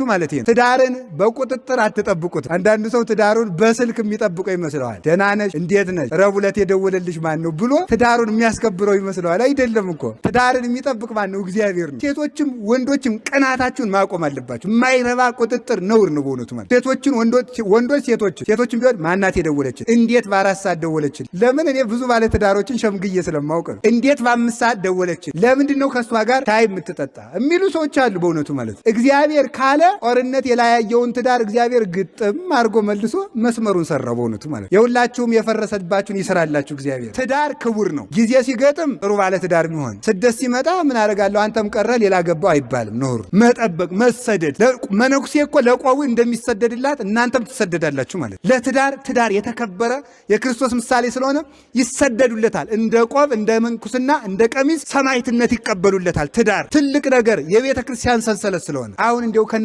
ማለት ነው። ትዳርን በቁጥጥር አትጠብቁት። አንዳንዱ ሰው ትዳሩን በስልክ የሚጠብቀው ይመስለዋል። ደህና ነሽ፣ እንዴት ነሽ፣ ረቡዕ ዕለት የደወለልሽ ማን ነው ብሎ ትዳሩን የሚያስከብረው ይመስለዋል። አይደለም እኮ፣ ትዳርን የሚጠብቅ ማን ነው? እግዚአብሔር ነው። ሴቶችም ወንዶችም ቅናታችሁን ማቆም አለባችሁ። የማይረባ ቁጥጥር ነውር ነው በእውነቱ ማለት። ሴቶችን ወንዶች ሴቶችን ሴቶችን ቢሆን ማናት የደወለችን? እንዴት በ4 ሰዓት ደወለችን? ለምን፣ እኔ ብዙ ባለ ትዳሮችን ሸምግዬ ስለማውቅ ነው። እንዴት በ5 ሰዓት ደወለችን? ለምንድን ነው ከእሷ ጋር ሻይ የምትጠጣ የሚሉ ሰዎች አሉ። በእውነቱ ማለት እግዚአብሔር ካለ ጦርነት የላያየውን ትዳር እግዚአብሔር ግጥም አድርጎ መልሶ መስመሩን ሰራው። በእውነቱ ማለት የሁላችሁም የፈረሰባችሁን ይስራላችሁ እግዚአብሔር። ትዳር ክቡር ነው። ጊዜ ሲገጥም ጥሩ ባለ ትዳር የሚሆን፣ ስደት ሲመጣ ምን አደርጋለሁ አንተም ቀረ ሌላ ገባው አይባልም። ኖሩ መጠበቅ መሰደድ። መነኩሴ እኮ ለቆቡ እንደሚሰደድላት እናንተም ትሰደዳላችሁ ማለት። ለትዳር ትዳር የተከበረ የክርስቶስ ምሳሌ ስለሆነ ይሰደዱለታል። እንደ ቆብ፣ እንደ ምንኩስና፣ እንደ ቀሚስ ሰማዕትነት ይቀበሉለታል። ትዳር ትልቅ ነገር የቤተ ክርስቲያን ሰንሰለት ስለሆነ አሁን እንዲያው